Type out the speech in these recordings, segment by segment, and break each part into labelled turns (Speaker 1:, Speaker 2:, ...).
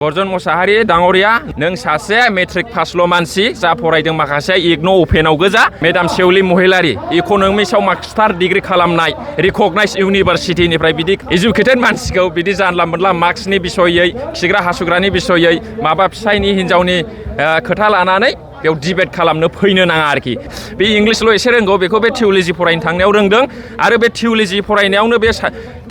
Speaker 1: गर्जन मोसाहारि दाङ'रिया नों सासे मेट्रिक पासल' मानसि जा फरायदों माखासे इग्न' अपेनाव गोजा मेडाम सेवलि महिलारि इक'नमिक्सआव मास्टार डिग्री खालामनाय रिकगनाइज इउनिभारसिटिनिफ्राय बिदि एजुकेटेड मानसिखौ बिदि जानला मोनला मार्क्सनि बिसयै खिग्रा हासुग्रानि बिसयै माबा फिसायनि हिनजावनि खोथा लानानै बेयाव डिबेट खालामनो फैनो नाङा आरोखि बे इंलिशल' एसे रोंगौ बेखौ बे थिउल'जि फरायनो थांनायाव रोंदों आरो बे थिउल'जि फरायनायावनो बे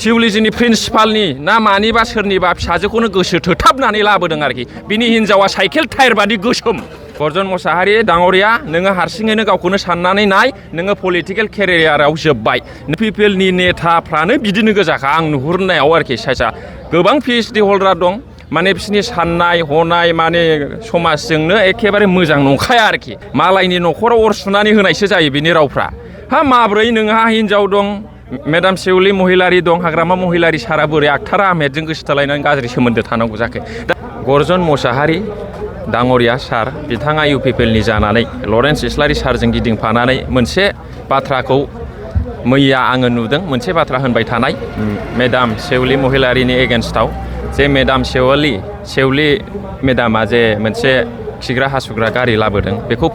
Speaker 1: थिउल'जिनि प्रिन्सिपालनि ना मानिबा सोरनिबा फिसाजोखौनो गोसो थोथाबनानै लाबोदों आरोखि बिनि हिनजावा साइकेल टायार बादि गोसोम गर्जन मोसाहारि दाङ'रिया नोङो हारसिङैनो गावखौनो साननानै नाय नोङो पलिटिकेल केरियाराव जोब्बाय पिपलनि नेताफ्रानो बिदिनो गोजाखा आं नुहुरनायाव आरोखि सायसा गोबां PhD हल्डार दं माने बिसोरनि साननाय हनाय माने समाजजोंनो एखेबारे मोजां नंखाया आरोखि मालायनि न'खराव अर सुनानै होनायसो जायो बिनि रावफ्रा हा माब्रै नोंहा हिनजाव दं मेडाम सेवलि महिलारि दं हाग्रामा महिलारि सारा बोरै आक्टार आहमेदजों गोसो थोलायनानै गाज्रि सोमोन्दो थानांगौ जाखो दा गर्जन मोसाहारि दाङ'रिया सार बिथाङा UPPLनि जानानै लरेन्स इस्लारि सारजों गिदिंफानानै मोनसे बाथ्राखौ मैया आङो नुदों मोनसे बाथ्रा होनबाय थानाय मेडाम सेवलि महिलारिनि एगेन्स्टआव जे मेडाम सेवलि मेडामा जे मोनसे खिग्रा हासुग्रा गारि लाबोदों बेखौ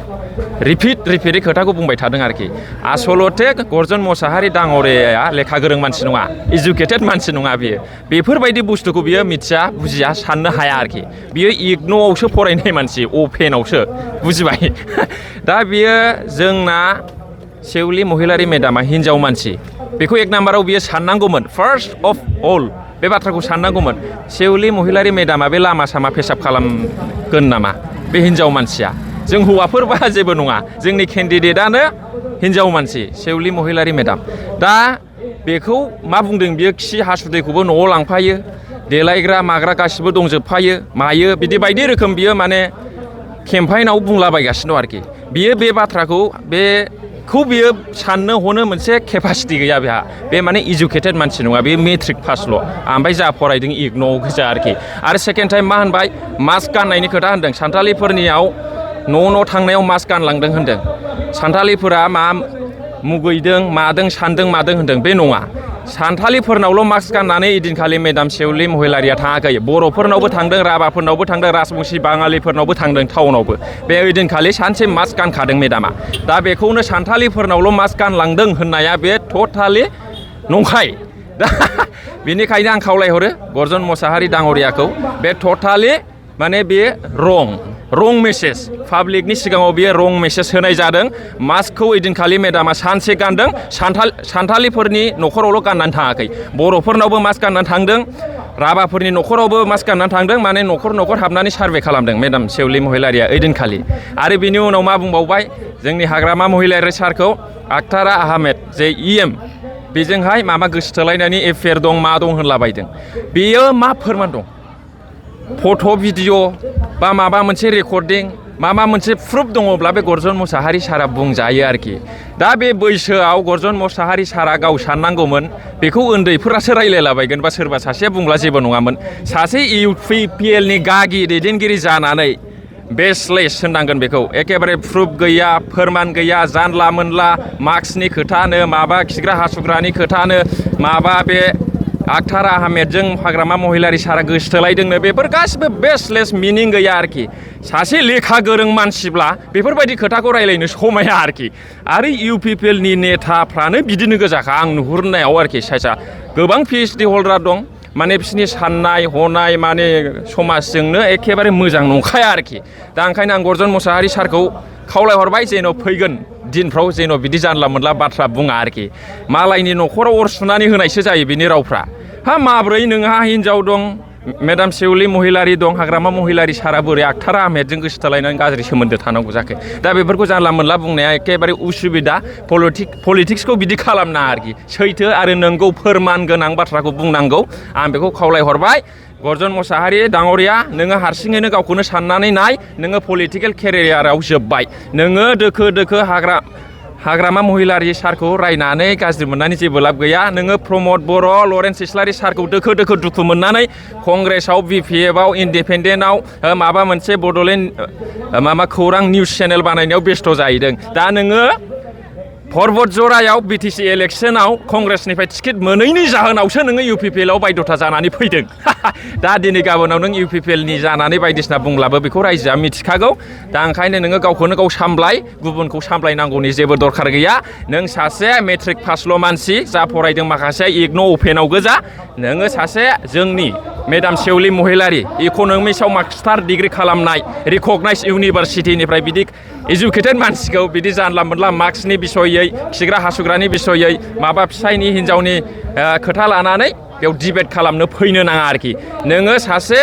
Speaker 1: रिपिटै खोथाखौ बुंबाय थादों आरोखि आसलते गर्जन मोसाहारि दाङ'रियाया लेखा गोरों मानसि नङा इजुकेटेड मानसि नङा बियो बेफोरबायदि बुस्थुखौ बियो मिथिया बुजिया साननो हाया आरोखि बियो इग्न'आवसो फरायनाय मानसि अपेनावसो बुजिबाय दा बियो जोंना सेवलि महिलारि मेडामा हिनजाव मानसि बेखौ एक नाम्बाराव बियो साननांगौमोन फार्स्ट अफ अल बे बाथ्राखौ साननांगौमोन सेवलि महिलारि मेडामा बे लामा सामा पेसाब खालामगोन नामा बे हिनजाव मानसिया जों हौवाफोरबा जेबो नङा जोंनि केन्डिडेटआनो हिनजाव मानसि सेवलि महिलारि मेडाम दा बेखौ मा बुंदों बियो खि हासुदैखौबो न'आव लांफायो देलायग्रा माग्रा गासिबो दंजोबफायो मायो बिदि बायदि रोखोम बियो माने केम्पाइनाव बुंलाबायगासिनो दं आरोखि बियो बे बाथ्राखौ बेखौ बियो साननो हनो मोनसे केपासिटि गैया बेहा बे माने इजुकेटेड मानसि नङा बे मेट्रिक पासल' ओमफ्राय जा फरायदों इग्न'आव गोजा आरोखि आरो सेकेन्ड टाइम मा होनबाय मास्क गाननायनि खोथा होनदों सानथालिफोरनियाव न' थांनायाव मास्क गानलांदों होनदों सानथालिफोरा मा मुगैदों मादों सानदों मादों होनदों बे नङा सानथालिफोरनावल' मास्क गाननानै इदिनखालि मेडाम सेवलि महिलारिया थाङाखै बर'फोरनावबो थांदों राभाफोरनावबो थांदों राजबंसि बाङालिफोरनावबो थांदों टाउनावबो बे ओइदिनखालि सानसे मास्क गानखादों मेडामा दा बेखौनो सानथालिफोरनावल' मास्क गानलांदों होननाया बे टटालि नंखाय दा बेनिखायनो आं खावलायहरो गर्जन मोसाहारि दाङ'रियाखौ बे टटालि माने बे रं मेसेज पाब्लिकनि सिगाङाव बियो रं मेसेज होनाय जादों मास्कखौ ओइदिनखालि मेडामा सानसे गानदों सानथालिफोरनि न'खरावल' गाननानै थाङाखै बर'फोरनावबो मास्क गाननानै थांदों राभाफोरनि न'खरावबो मास्क गाननानै थांदों माने न'खर हाबनानै सार्भे खालामदों मेडाम सेवलि महिलारिया ओइदिनखालि आरो बिनि उनाव मा बुंबावबाय जोंनि हाग्रामा महिलारि सारखौ आक्टार आहमेद जे EM बेजोंहाय माबा गोसो थोलायनायनि एफेयार दं मा दं होनलाबायदों बेयो मा फोरमान दं फट' भिडिअ बा माबा मोनसे रेकर्डिं माबा मोनसे प्रुफ दङब्ला बे गर्जन मोसाहारि सारा बुंजायो आरोखि दा बे बैसोआव गर्जन मोसाहारि सारा गाव साननांगौमोन बेखौ उन्दैफोरासो रायलायलाबायगोन बा सोरबा सासेया बुंब्ला जेबो नङामोन सासे UPPLनि गागि दैदेनगिरि जानानै बेसलेस होननांगोन बेखौ एखेबारे प्रुफ गैया फोरमान गैया जानला मोनला मार्क्सनि खोथानो माबा खिग्रा हासुग्रानि खोथानो माबा बे आक्टार आहमेदजों हाग्रामा महिलारि सारा गोसो थोलायदोंनो बेफोर गासिबो बेसलेस मिनिं गैया आरोखि सासे लेखा गोरों मानसिब्ला बेफोरबायदि खोथाखौ रायलायनो समाया आरोखि आरो UPPLनि नेताफ्रानो बिदिनो गोजाखा आं नुहुरनायाव आरोखि सायसा गोबां PhD हल्डार दं माने बिसोरनि साननाय हनाय माने समाजजोंनो एखेबारे मोजां नंखाया आरोखि दा ओंखायनो आं गर्जन मोसाहारि सारखौ खावलायहरबाय जेन' फैगोन दिनफ्राव जेन' बिदि जानला मोनला बाथ्रा बुङा आरोखि मालायनि न'खराव अर सुनानै होनायसो जायो बिनि रावफ्रा हा माब्रै नोंहा हिनजाव दं मेडाम सेवलि महिलारि दं हाग्रामा महिलारि सारा बोरै आक्टार आहमेदजों गोसो थोलायनानै गाज्रि सोमोन्दो थानांगौ जाखो दा बेफोरखौ जानला मोनला बुंनाया एखेबारे उसुबिदा पलिटिक्सखौ बिदि खालामनाङा आरोखि सैथो आरो नंगौ फोरमान गोनां बाथ्राखौ बुंनांगौ आं बेखौ खावलायहरबाय गर्जन मोसाहारि दाङ'रिया नोङो हारसिङैनो गावखौनो साननानै नाय नोङो पलिटिकेल केरियाराव जोब्बाय नोङो दोखो हाग्रामा महिलारि सारखौ रायनानै गाज्रि मोननानै जेबो लाब गैया नोङो प्रमद बर' लरेन्स इस्लारि सारखौ दोखो दुखु मोननानै कंग्रेसआव BPFआव इन्डिपेन्डेन्टआव माबा मोनसे बड'लेण्ड माबा खौरां निउस चेनेल बानायनायाव बेस्थ' जाहैदों दा नोङो पर्बत जरायाव बिटिसि इलेक्सनाव कंग्रेसनिफ्राय टिकेट मोनैनि जाहोनावसो नोङो इउपिपिएलआव बायध'था जानानै फैदों दा दिनै गाबोनाव नों इउपिपिएलनि जानानै बायदिसिना बुंब्लाबो बेखौ रायजोआ मिथिखागौ दा ओंखायनो नोङो गावखौनो गाव सामलाय गुबुनखौ सामलायनांगौनि जेबो दरखार गैया नों सासे मेट्रिक पासल' मानसि जा फरायदों माखासे इगन' अपेनाव गोजा नोङो सासे जोंनि मेडाम सेवलि महिलारि इक'नमिक्सआव मास्टार डिग्रि खालामनाय रिकगनाइज इउनिभारसिटिनिफ्राय बिदि एजुकेटेड मानसिखौ बिदि जानला मोनला मार्क्सनि बिसयै खिग्रा हासुग्रानि बिसयै माबा फिसायनि हिनजावनि खोथा लानानै बेयाव डिबेट खालामनो फैनो नाङा आरोखि नोङो सासे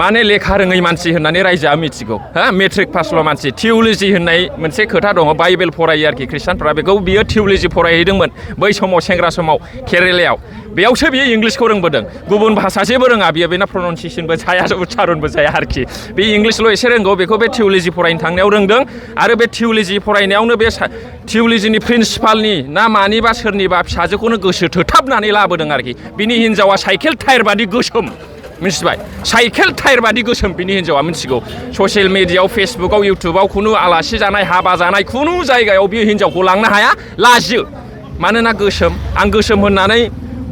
Speaker 1: माने लेखा रोङै मानसि होननानै रायजोआ मिथिगौ हा मेट्रिक पासल' मानसि थिउलजि होननाय मोनसे खोथा दङ बाइबेल फरायो आरोखि ख्रिस्टानफ्रा बेखौ बियो थिउलजि फरायहैदोंमोन बै समाव सेंग्रा समाव केरेलायाव बेयावसो बियो इंलिसखौ रोंबोदों गुबुन भाषासेबो रोङा बियो बेना प्रनाउन्सिएसनबो जाया उच्चारणबो जाया आरोखि बे इंलिसल' एसे रोंगौ बेखौ बे थिउलजि फरायनो थांनायाव रोंदों आरो बे थिउलजि फरायनायावनो बे थिउलजिनि प्रिन्सिपालनि ना मानिबा सोरनिबा फिसाजोखौनो गोसो थोथाबनानै लाबोदों आरोखि बिनि हिनजावा साइकेल टायार बादि गोसोम मिथिबाय साइकेल टायार बादि गोसोम बिनि हिनजावा मिथिगौ ससियेल मिडियायाव फेसबुकाव इउटुबाव खुनु आलासि जानाय हाबा जानाय खुनु जायगायाव बे हिनजावखौ लांनो हाया लाजियो मानोना गोसोम आं गोसोम होननानै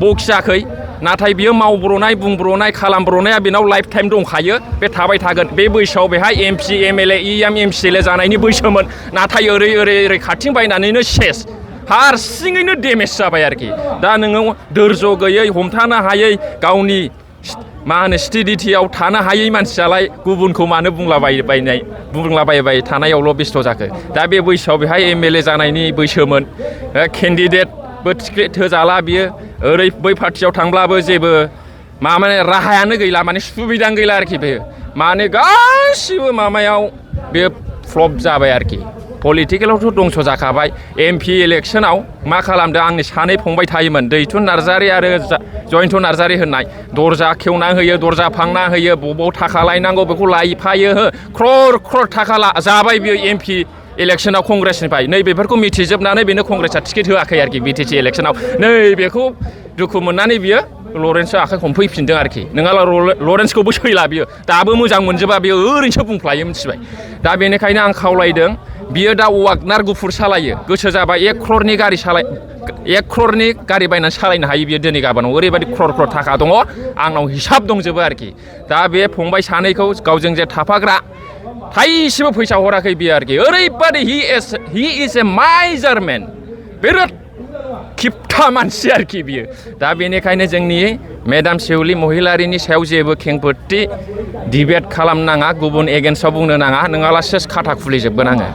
Speaker 1: बखियाखै नाथाय बियो मावब्र'नाय बुंब्र'नाय खालामब्र'नाया बेनाव लाइफ टाइम दंखायो बे थाबाय थागोन बे बैसोआव बेहाय एमपि एमएलए इएम एमसिएलए जानायनि बैसोमोन नाथाय ओरै खाथिं बायनानैनो सेस हारसिङैनो डेमेज जाबाय आरोखि दा नोङो धोर्ज गैयै हमथानो हायै गावनि मा होनो स्टेडिटियाव थानो हायै मानसियालाय गुबुनखौ मानो बुंलाबायबाय थानायावल' बेस्थ' जाखो दा बे बैसोआव बेहाय एमएलए जानायनि बैसोमोन केन्डिडेटबो टिकेट होजाला बियो ओरै बै पार्टियाव थांब्लाबो जेबो माने राहायानो गैला माने सुबिदानो गैला आरोखि बे माने गासिबो माबायाव बे फ्लप जाबाय आरोखि पलिटिकेलावथ' दंस' जाखाबाय एमपि इलेक्सनाव मा खालामदों आंनि सानै फंबाय थायोमोन दैथुन नार्जारि आरो जयन्त नार्जारि होननाय दरजा खेवना होयो दरजा फांना होयो बबाव थाखा लायनांगौ बेखौ लायफायो क्रर थाखा जाबाय बियो एमपि इलेक्सनाव कंग्रेसनिफ्राय नै बेफोरखौ मिथिजोबनानै बेनो कंग्रेसआ टिकेट होआखै आरोखि बिटिसि इलेक्सनाव नै बेखौ दुखु मोननानै बियो लरेन्सआ आखाइ हमफैफिनदों आरोखि नङाब्ला लरेन्सखौबो सैला बियो दाबो मोजां मोनजोबा बियो ओरैनोसो बुंफ्लायो मिथिबाय दा बेनिखायनो आं खावलायदों बियो दा वागनार गुफुर सालायो गोसो जाबा 1 क्ररनि गारि बायनानै सालायनो हायो बियो दिनै गाबोनाव ओरैबायदि क्रर थाखा दङ आंनाव हिसाब दंजोबो आरोखि दा बे फंबाय सानैखौ गावजों जे थाफाग्रा थाइसेबो फैसा हराखै बियो आरोखि ओरैबायदि हि इज ए माइजारमेन बिराद खिबथा मानसि आरोखि बियो दा बेनिखायनो जोंनि मेडाम सेवलि महिलारिनि सायाव जेबो खेंफोरथि डिबेट खालामनाङा गुबुन एगेन्स्टआव बुंनो नाङा नङाब्ला सेस खाथा खुलिजोबगोन आङो